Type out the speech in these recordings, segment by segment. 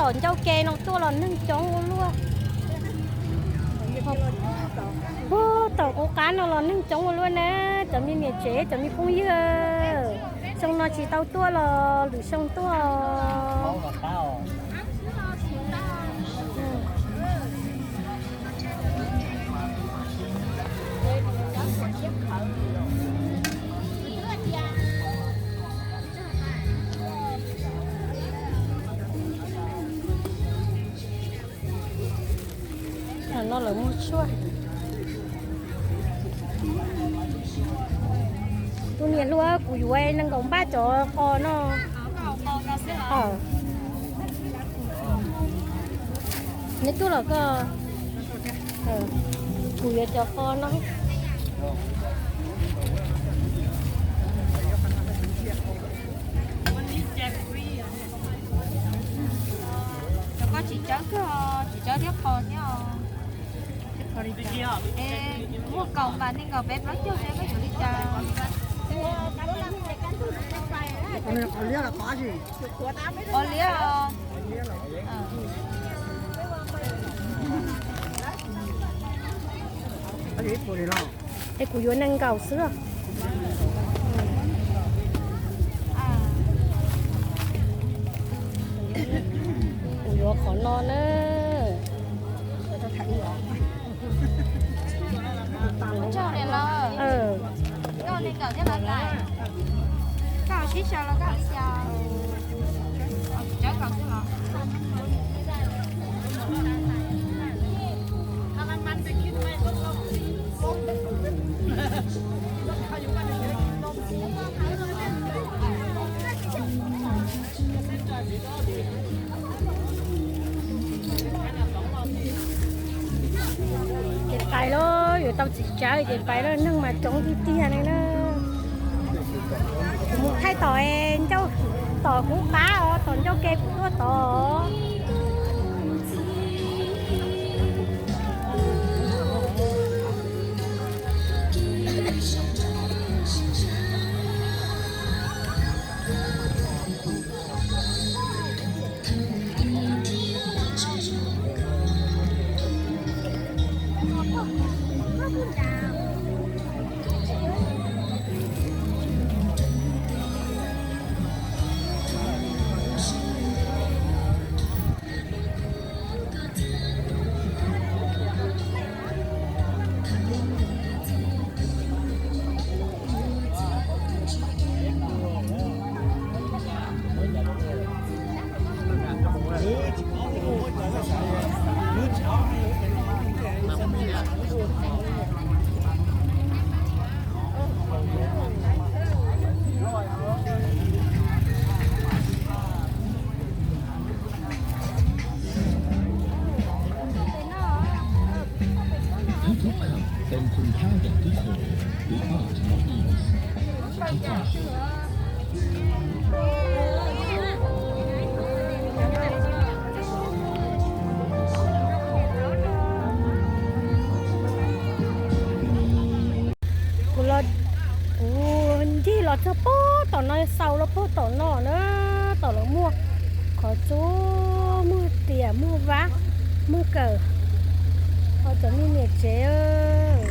Tom ncauj ke no tuaj los neeg coob ua luaj. Puag tom qub qab no los neeg coob ua luaj na, cov me niam tsev, cov me phooj ywg. Xyoo no tsis tau tuaj los lwm xyoo tuaj. Thaum no lawv muag tshuaj. Tus niam hluas, kuv yuav nees nkaum npaj cov qos no. Neb tuaj los koj, kuv yuav cov qos no. Cov koj tsis cawb kawg, tsis cawb thiab qos thiab os. Es muaj kaum mas nees nkaum peb plaub caug xyov koj yuav li cas. Qos liab os. Es kuv yuav nees nkaum xwb. Kuv yuav qhov no na. Ces pais lauj, yuav tau txiv tsawb ces pais lauj, neeg mas coob tiag tiag li na. Kuv mus thaij tom ncauj, tom qub qab os, tom ncauj ke kuv tuaj tod. Kuv los, kuv ncig los txog puag tom no, xaus los puag tom no na, tom lawv muag qhov tsub, muag riam, muag vab, muag kawm, ho cov me niam tsev.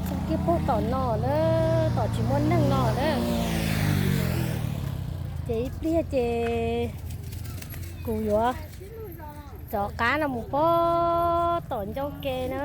Txog kiag puag tom no na, tom tsis muaj neeg no na. Ces ib pliag ces kuv yuav rov qab no mus puag tom ncauj ke na.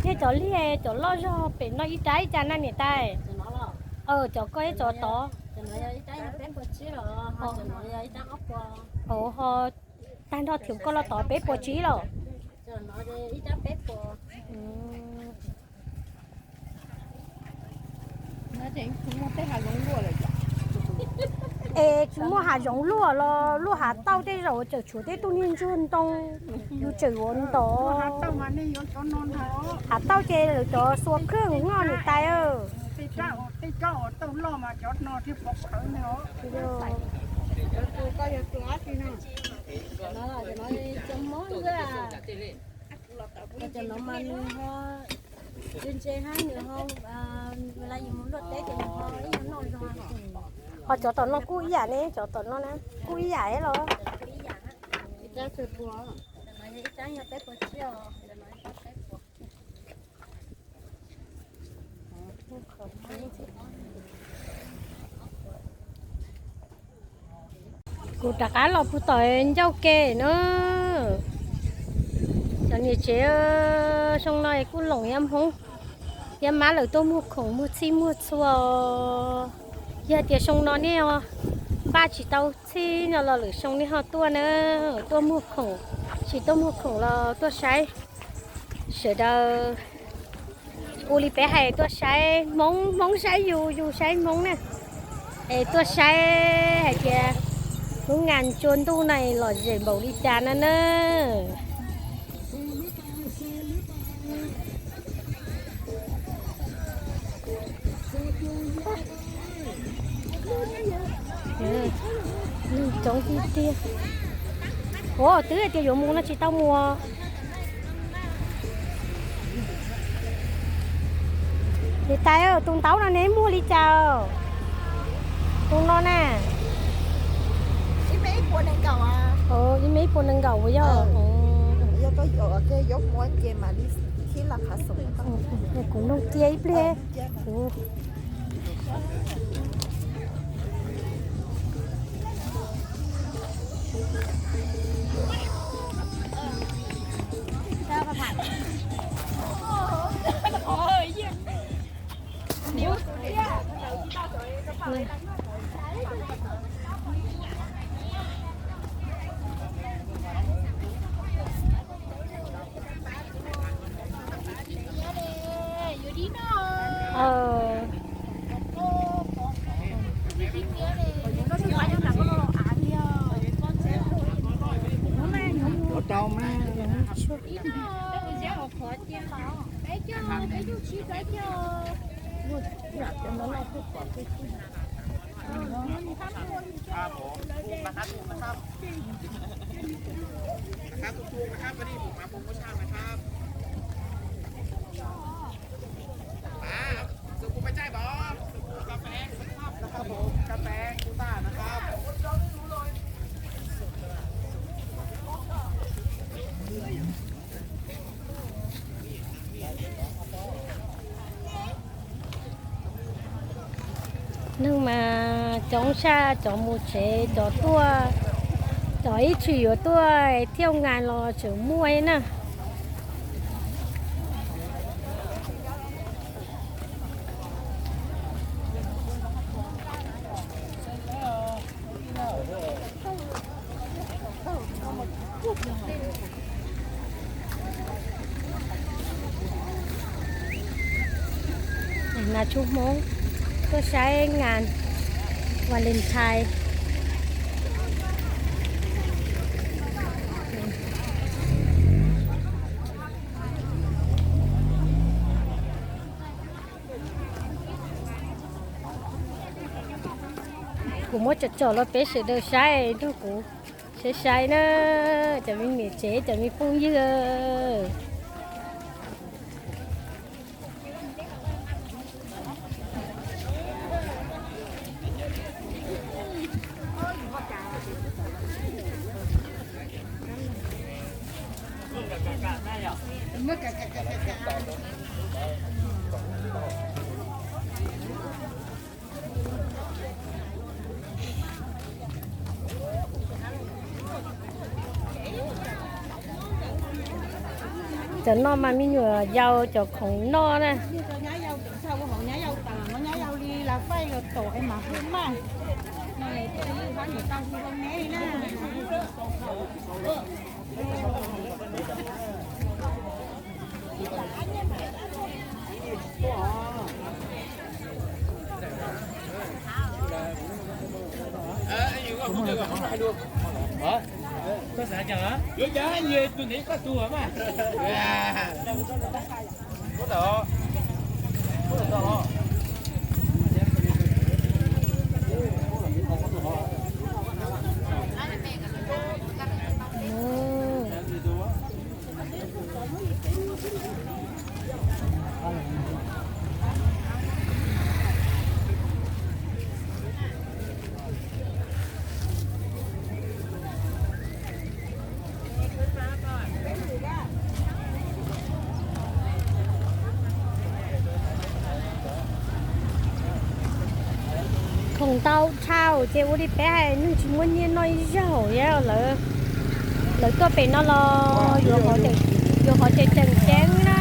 Thiab cov liaj cov loj zog pem no ib rab ib cas na niam tais? Cov koj ib cov tod. Ho tag nrho thiab koj los tod peb puas tsib los? Es tsis muaj hav zoov luaj los luaj hav tauj tej zaum tseem tshuav tej tug niag ntsuag ntoo, yus tseem yuav ntov. Hav tauj ces lawv cov xuas khwj noj niam tais. Cov no mas nws ho ntse ntse hab, nws ho, ua li yus mus luaj teb ces nws ho ib nyuag noj zoo. Ho cov tom no kuj ib yam ne, cov tom no na kuj ib yam los? Ib rab yog peb puas tsiaj os. Kuv rov qab los puag tom ncauj ke na. Cov niam tsev, xyoo no kuj loos yab Hmoob yab Mab lawm tuaj muag khoom muag txhij muag txhua. Yog tias xyoo no nej npaj tsis tau txhij no los lwm xyoo nej ho tuaj na, tuaj muag khoom, tsis tuaj muag khoom los tuaj saib. Sawv daws ua li peb hais, tuaj saib Hmoob, Hmoob saib yus, yus saib Hmoob na. Es tuaj saib hais tias lub nas tsua ntuj no lom zem npaum li cas no na. Coob tiag tiag. Ua twb hais tias yuav mus no tsis tau mus. Niam tais, tus ntaub no neb muag li cas? Tus no na. Ib mev ib puas nees nkaum puas yog? Kuv nug cia ib pliag. Neeg mas coob saj, cov mus tsev, cov tuaj, cov ib txhis yuav tuaj thiaj nkas los tseem muaj na. Nas tshua Hmoob tuaj saib nas Valentine. Kuv muab tsom tsom los peb sawv daws saib, nrog kuv saib saib na, cov me niam tsev, cov me phooj ywg. Cov no mas me nyuam yaus cov khoom noj na. Khoom ntau dhau ces ua li peb hais, neeg tsis muaj nyiaj noj ib zaug, lawv tuaj pem no los yuav qhov tseem ceeb na.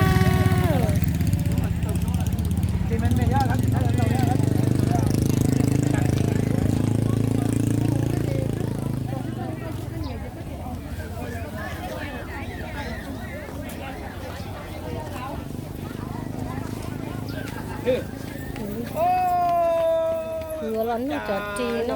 Yuav los nug cov ris no.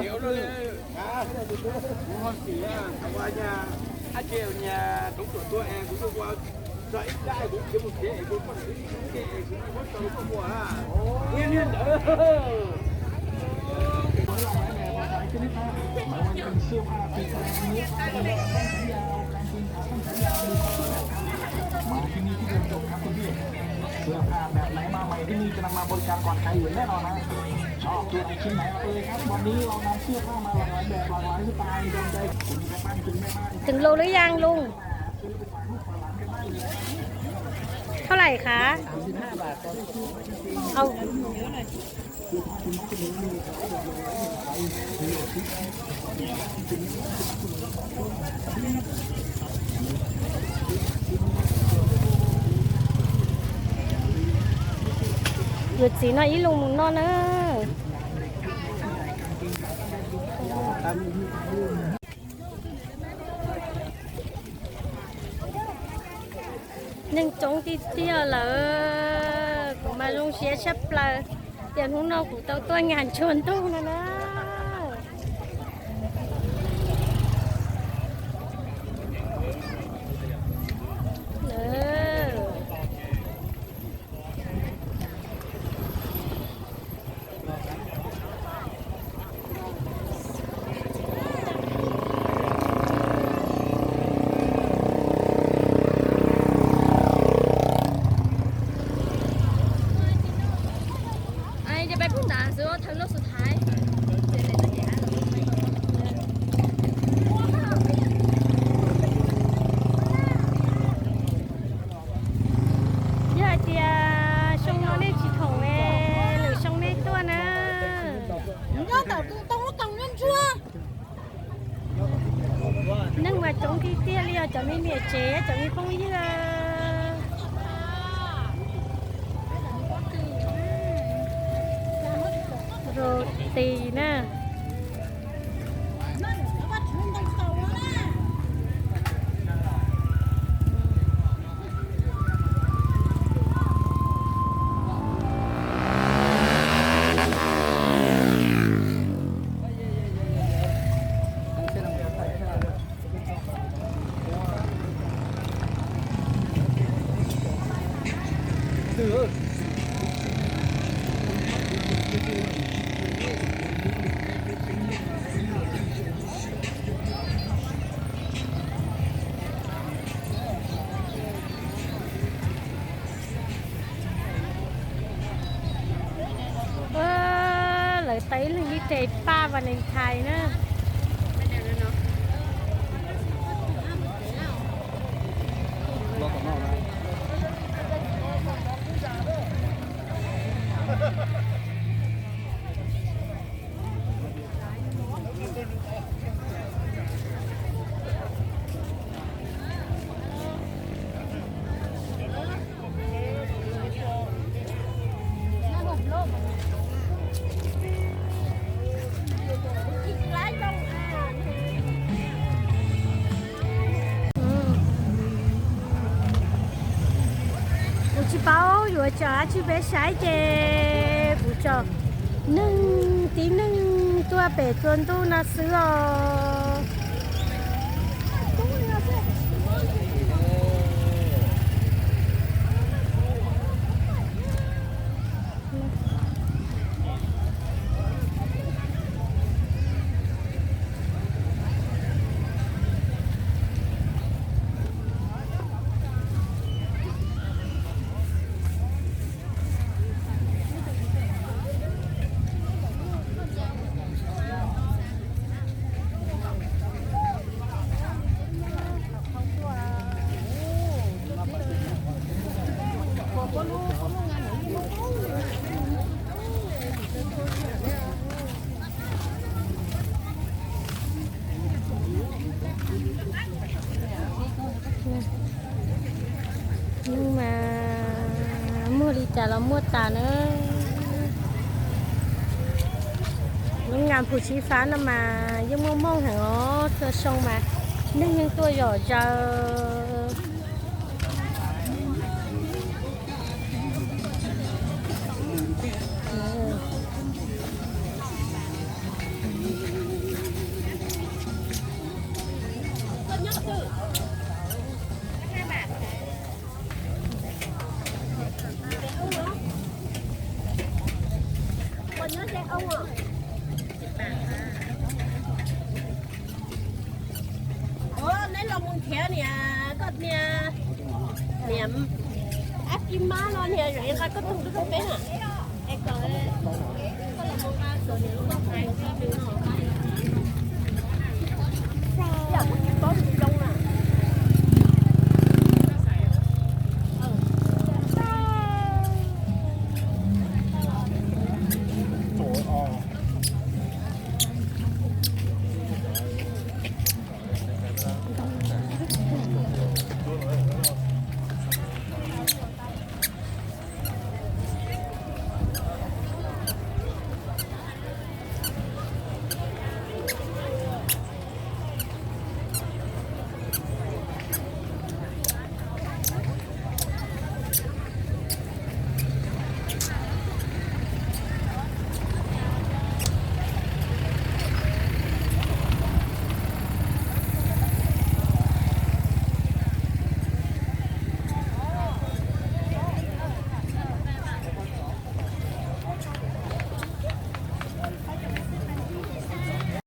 ถึงลุงหรือยังลุง เท่าไหร่คะ เอา Yuav txiv no ib lus mus noj na. Neeg coob tiag tiag lawm, kuv mas zoo siab tshaj plaws, tias hnub no kuv tau tuaj nkag tsua ntuj no na. Yog hais tias xyoo no nej tsis khoom ne, lwm xyoo nej tuaj na. Neeg mas coob tiag tiag li os, cov me niam tsev, cov me phooj ywg. Rau tis na. Lawv tau ib leeg ib re paj Valentine na. Kuv tsis paub yuav tso dab tsi peb saib ces kuv tso neeg tib neeg tuaj pem tsua ntuj no xwb os. Neeg mas muag li cas los muaj tas na. Lub ngam Phu Tsi Fab no mas yeej muaj mooj heev os, txhua xyoo mas neeg yeej tuaj zom zaws. Neb los mus nrhiav niam, koj niam, niam ab ki mab no niam, zoo li nqa koj tug tuaj rau peb na. Es kom koj los mus nqa kom niam lub npauj hais rau nws no.